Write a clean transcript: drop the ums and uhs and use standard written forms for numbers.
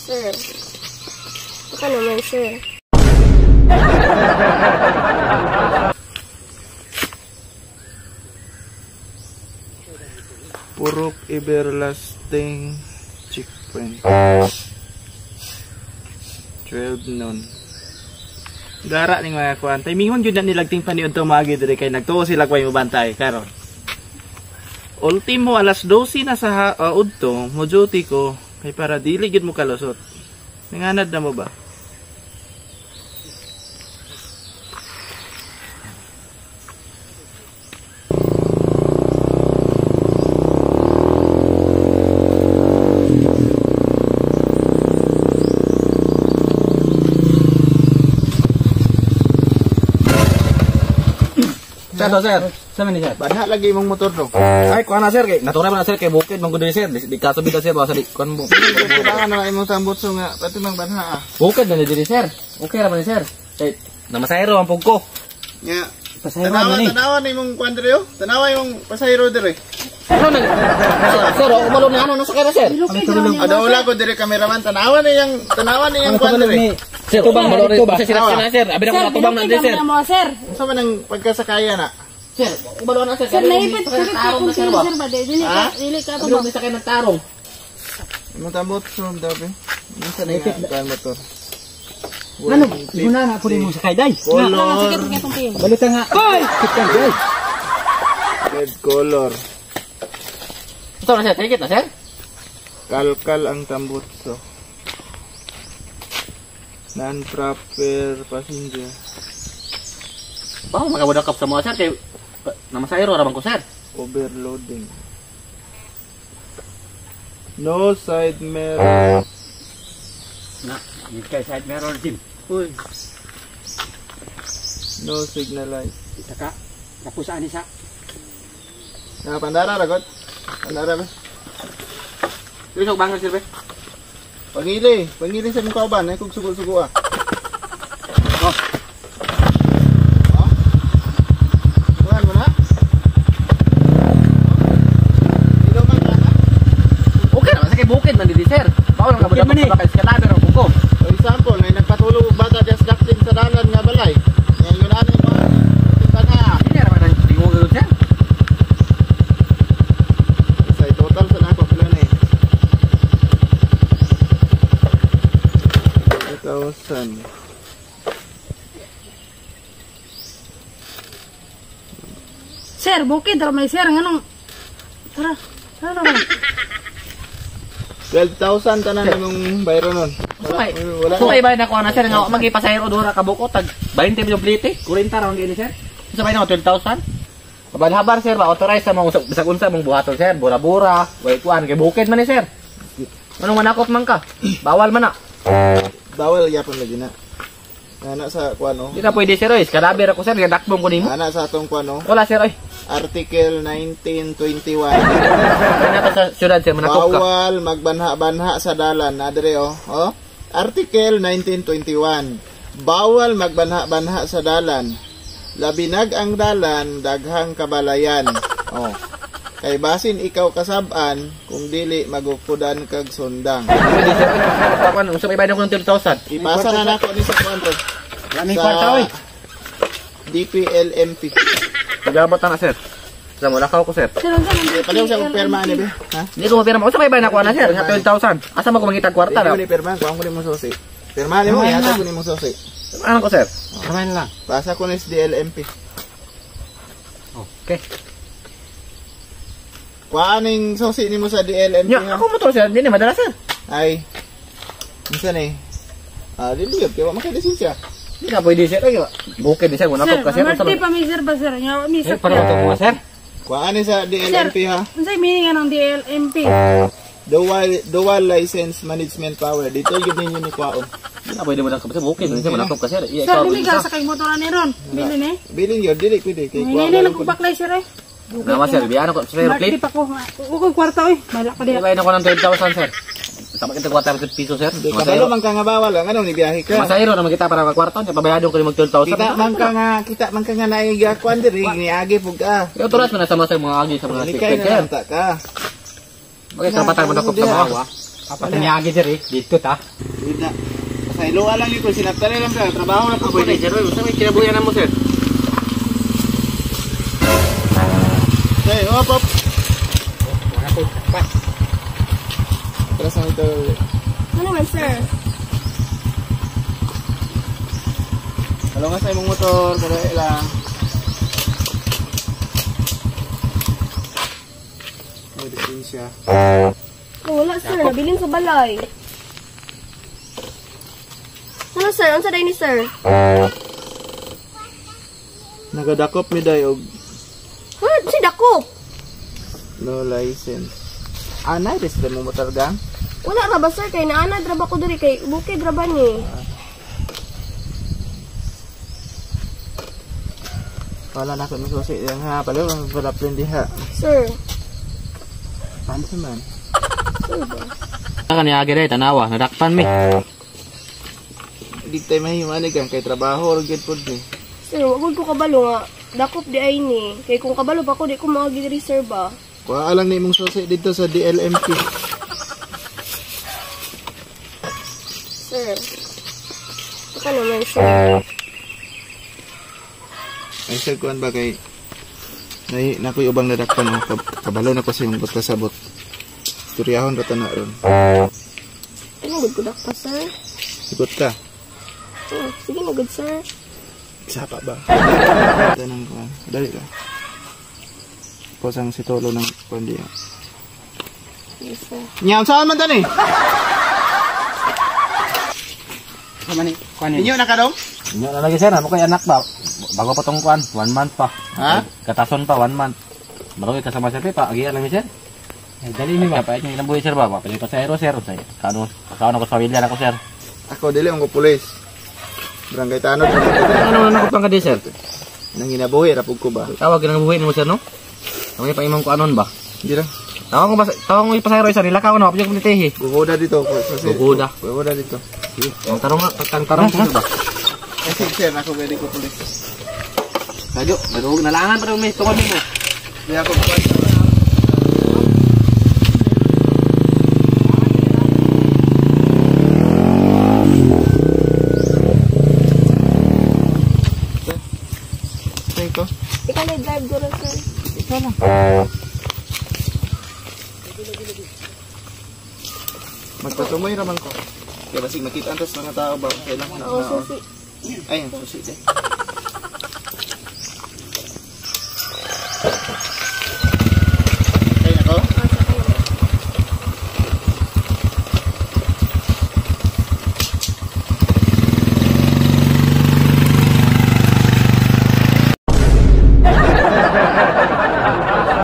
Sir. Baka naman, sir. Purok Everlasting Checkpoint. 12 noon. Gara ning mga kuan. Timingon gyud na nilagting paniud to maagi diri kay nagtuo sila kway mobantay karon. Ultimo alas 12 na sa udto, mo duty ko kay para dili gyud mo kalusot. Nanganad na mo ba? Sir, sir. Sa man ni sir? Banha lagi imong motor do. Ay, kuan na sir kay natural man na sir kay bukid man gud sir. Di kaso bitaw sir basta di kuan mo. Kailangan na imong tambot so nga pati mang banha ah. Bukid na diri sir. Okay ra man ni sir. Kay namasayro ang pugko. Nya. Pasayro man ni. Tanawa ni imong kuan diri oh. Tanawa imong pasayro diri. Ano nag sir, umalo ni ano nasa kay sir. Adawla ko diri cameraman tanawa ni yang kuan diri. Sir, tubang malo rin. Sir, sir. Abi na ko tubang na diri sir. Sir, unsa man ang pagkasakaya na? Sir, umalo na sir. Sir, naipit sir ba? Dili ka, dili ka tubang. Abi sakay ng tarong. Imong tambot so dabi. Unsa na ang motor? Ano? Guna na po mo sakay day. Color. Balita nga. Hoy! Day. Red color. Ito na sir, ticket na sir. Kalkal ang tambot so. Non-proper passenger. Bawo makabudakap sa mga sir kay namasayro ra man ko sir. Overloading. No side mirror. Na, kay side mirror din. Uy. No signal light. Taka, tapos ani sa. Na pandara ragot. Pandara ba? Isog bang sir be? Pangili, pangili sa mong kauban ay kung sugo-sugo ah. Oh. Oh. Kuhan mo na? Ilo man ka na? Okay naman sa kay bukid man didi sir. Bawal ang kabudakap sa bakal sa kalaber ang buko. For example, may nagpatulog og bata diya sa daktin sa dalan nga balay. Ngayon ano mo? Timba na. Hindi ra man ang tingog sir. Sa total sa nako pila ni. 2,000. Sir, bukid ra may sir nganong tara. Tara ra. 12,000 tanan imong bayro nun. Wala, wala. Kung iba na ko na sir nga magipasayro dura ka buko tag 20 milyon plite, 40 ra ang gini sir. Sa bay na 12,000. Kabalhabar sir ba authorize sa mga bisag unsa mong buhaton sir, bura-bura, way kuan kay bukid man ni sir. Anong manakop man ka? Bawal man na. Bawal yapon lagi na. Ana sa kuan oh. Di na pwede sir oy, kalaber ako sir, gadakbong ko nimo. Ana sa atong kuan oh. Wala sir oy. Article 1921. Ana ta sa syudad sir manakop ka. Bawal magbanha-banha sa dalan na dire oh. Oh. Article 1921. Bawal magbanha-banha sa dalan. Labinag ang dalan, daghang kabalayan. Oh. Kay basin ikaw kasab-an kung dili magukudan kag sundang. Pwede sir. Kuan unsa may bayad ko ng 12,000. Ipasa na nako ni sa kuan ron. Wala kwarta oy. DPLMP. Pagabot na sir. Sa mo lakaw ko sir. Sir, unsa man? Pareho siya kung pirma ani be. Ha? Hindi ko mapirma. Unsa may bayad na ko na sir? Nga 12,000. Asa man ko mangitag kwarta Hindi na? ko ni pirma, kuan ko nimo susi. Pirma nimo, ihatag ko nimo susi. Ano ko sir? Kamay na lang. Pasa ko ni SDLMP. Okay. Kuan ning susi nimo sa DLMP. Nya, ako motor sir, dili madala sir. Ay. Unsa ni? Ah, dili gyud kay wa man kay lisensya. Di na pwede sir. Ay, bukid sir, manakop ka sir. Sir, pa mi sir ba sir? Nya mi Eh, para to mo sir. Kuan ni sa DLMP ha. Unsay meaning anong DLMP? Dual License Management Power. Dito gyud ninyo ni kuaon. Di na pwede manakop sir, bukid sir, manakop ka sir. Iya, Sir, dili ka sakay motor ani ron. Bili ni. Bilin gyud dili pwede kay kuan. Hindi lang ko baklay sir eh. Nama sir, biyan ako sir plate. Pa ko. Ukoy kwarta oy. Bala ka diha. Ibayin ako ng 12,000 sir. Tama kita kwarta sa piso sir. Di kabalo man ka nga bawal ang anong nibiyahe ka. Masayro naman kita para kwarta nya pabayadon ko ni mag 12,000. Kita man ka nga naay kuan diri niagi pug ka. Pero turas man na sama sa mga agi sa mga Likay sir. na ta ka. Okay, kapatan mo na ko sa mga. Apa tanyagi diri dito ta. Wait na. Sa iluwa lang yun, kung sinaptali lang ka, trabaho na po Pwede, sir. Uy, may kinabuhi na mo, sir. Hey, op, op. Wala ko pa. Tara sa ito. Ano man, sir? Halo nga sa imong motor, kadali lang. Ay, lisensya. Oh, wala, sir. Nabilin sa balay. Ano, sir? Unsa day ni sir? Nagadakop mi day og Ha? Si dakop. no license. Anay, rin mo motor gang? Wala ra ba, sir? Kay naanad ra ba ko diri kay bukid ra ba ni? Wala na ko masusi yan ha. Pala, wala pa diha. Sir. Paano sa man? Sir ba? Kaniagi day, tanawa. Nadakpan mi. Hindi tayo mahimanig ang kay trabaho or good food ni. Sir, wag ko kabalo nga. Dakop di ay ni. Kay kung kabalo pa ko, di ko maagi diri, sir ba? Kuha lang na imong susi dito sa DLMP. Sir. Baka naman, sir. Ay sir, kuan ba kay nay nakoy ubang nadakpan oh. Kabalo na ko sa imong kasabot. Istoryahon ra ta na ron. Ano gud ko dakpa, sir? Ikot ka. Oh, sige na gud, sir. Sapa ba? Tanang kuan. Dali lang. Kosang si Tolo ng kuan diya. Yes, sir. Nya, saan man tani? Sama ni kuan ni. Inyo na ka dong? Inyo na lagi, sir. Ano kay anak ba? Bago pa tong kuan, 1 month pa. Ha? Katason pa, 1 month. Bago kasama sir, pa. Agian lang mi, sir. Ay, dali mi ba. Ba, pait yung kinabuhi, sir ba? Pwede pasahero, sir. Say, kano, kasama ko sa pamilya na ko, sir. Ako dili ang ko pulis. Barangay tanod. Ano na ko pang kadi, sir? Nang ginabuhi ra pug ko ba? Tawag kinabuhi mo, sir, no? Ang pa imong kuanon ba? Hindi lang. Tawag ko ba? Tawag ko yung pasahero isa nila ka no, pwede ko nitehi. Gugoda dito. Gugoda. Gugoda dito. Sige, ang tarong nga, pagkang tarong sir ba? Ay, sir, sir, ako pwede ko pulis. Sadyo, madugog nalangan pa rin may tungod mo. Di ako kuwan. Ito. Ikaw na drive ko rin, sir. Ikaw lang. Magpatumoy raman ko. Kaya basig makita antos mga tao ba? Kailangan na. Oo, susi. Ay, ang susi.